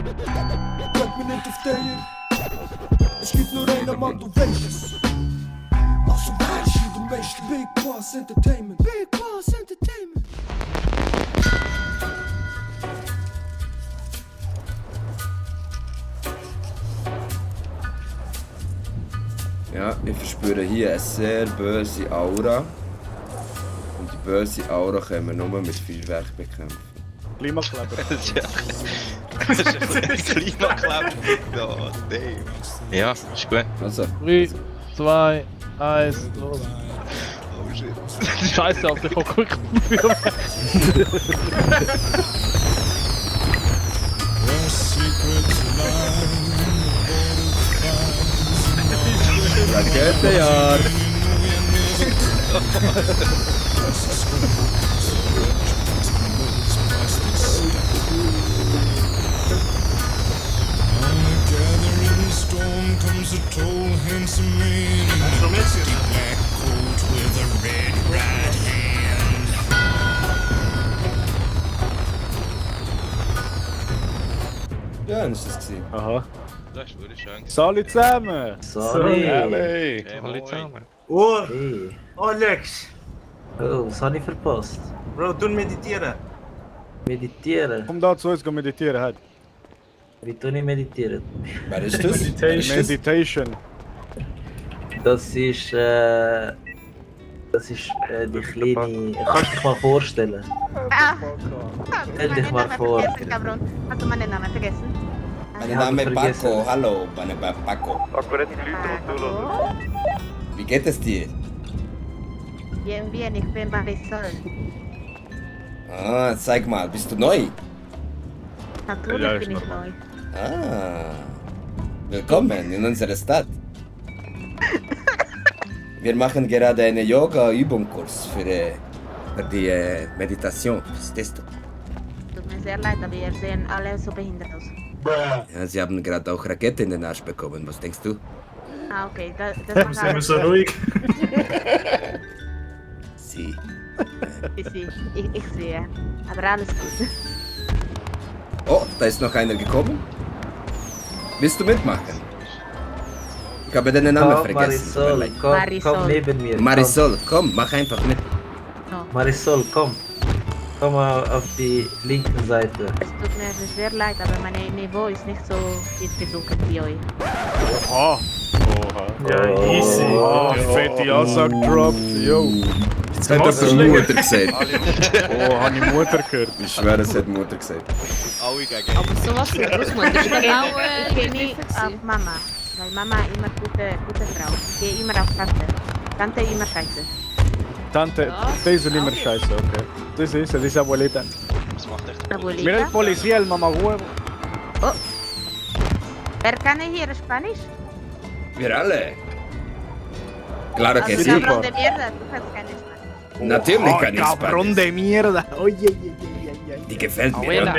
Bleib mir nicht auf der. Es gibt nur einen Mann, du weißt es. Also weißt du, du weißt Big Bas Entertainment. Big Bas Entertainment. Ja, ich verspüre hier eine sehr böse Aura. Und die böse Aura können wir nur mit Feuerwerk bekämpfen. Klimakleber. Das ist ein Klimakleber. Ja, damn. Ja, ist gut. Also. 3, 2, 1, los. Oh shit. Scheiße, Alter, ich hab geguckt. Das gute Jahr! Ja, dann ist das gewesen. Aha. Das ist wirklich schön. Salut zusammen! Sorry. Hey. Alle zusammen. Oh, Hey. Alex! Oh, was habe ich verpasst? Bro, tun meditieren. Meditieren? Komm da zu uns, gehen meditieren heute. Wie tue ich meditieren? Wer ist das? Meditation. Das ist die kleine... Kannst du dich mal vorstellen? Stell dich mal vor. Hast du meinen Namen vergessen? Mein Name ist Paco, hallo, mein Name ist Paco. Wie geht es dir? Bien, bien, ich bin Marisol. Ah, zeig mal, bist du neu? Natürlich Ja, bin ich ist neu. Ah, willkommen in unserer Stadt. Wir machen gerade einen Yoga-Übungskurs für die Meditation. Verstehst du? Tut mir sehr leid, aber ihr sehen alle so behindert aus. Ja, sie haben gerade auch Rakete in den Arsch bekommen. Was denkst du? Ah, okay, das macht alles. So ruhig. Sie. Ich sehe. Aber alles gut. Oh, da ist noch einer gekommen. Willst du mitmachen? Ich habe deinen Namen Komm, vergessen. Tut mir Marisol, leid. komm, Marisol. komm neben mir. Marisol, komm, mach einfach mit. Komm. Marisol, komm. Komm mal auf die linke Seite. Es tut mir sehr leid, aber mein Niveau ist nicht so gedruckt wie euch. Oha. Ja, easy. Oh, fette Ansage gedroppt. Yo. Jetzt hat das die Mutter gesagt. Oh, habe ich Mutter gehört. Ich schwöre, es hat die Mutter gesagt. Alle gegen. Aber sowas für Großmutter ist genau Ich gehe nie auf Mama, weil Mama immer gute Frau. Ich gehe immer auf Tante. Tante immer scheiße. Tante, deze niet meer scheiße, okay. Das ist abuelita. Was macht echt? Mira el Abuelita. policía, el mamahuevo. Oh. Wer kann hier Spanisch? Wir alle. Claro que Also, sí. cabrón de mierda, du kannst keine Spanisch. Natürlich kann ich Cabrón Spanisch. de mierda. Oye, Die gefällt mir. Abuela. Du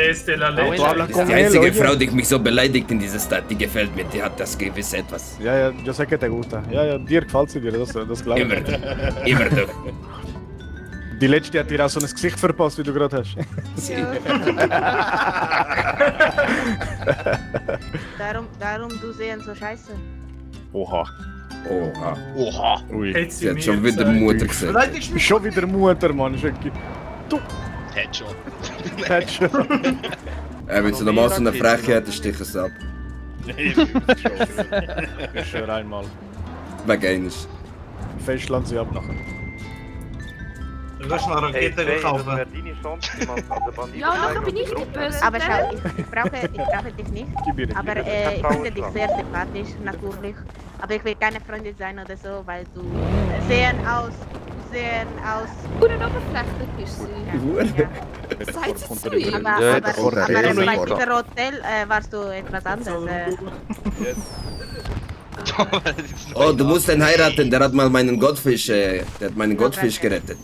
hablas Das con ist die él, einzige oye. Frau, die mich so beleidigt in dieser Stadt. Die gefällt mir. Die hat das gewisse etwas. Ja, yo sé que te gusta. Ja, dir gefällt sie dir, das glaube Immer ich. doch. Immer doch. Die letzte hat dir auch so ein Gesicht verpasst, wie du gerade hast. Darum du sehen so scheiße. Oha. Oha. Oha. Ui. Sie hat schon wieder Mutter gesagt. Beleidigst mich? Schon wieder Mutter, Mann. Schöcki. Headshot. Hat schon. Wenn sie nochmal so eine Frechheit hätte, stich es ab. Ich schwöre einmal. Wegen eines. Festland sie ab nachher. Du kannst noch Raketen kaufen. Ja, noch bin ich die Böse. Aber schau, ich brauche dich nicht. Gib ihr. Aber ich finde dich sehr sympathisch, natürlich. Aber ich will keine Freundin sein oder so, weil du sehen aus. Gute Oberfläche bist du. Seid sie zu ihm? Aber das ist bei korrekt. dieser Hotel warst du etwas anderes. Oh, du musst den heiraten. Der hat mal meinen Goldfisch, der hat meinen Goldfisch gerettet.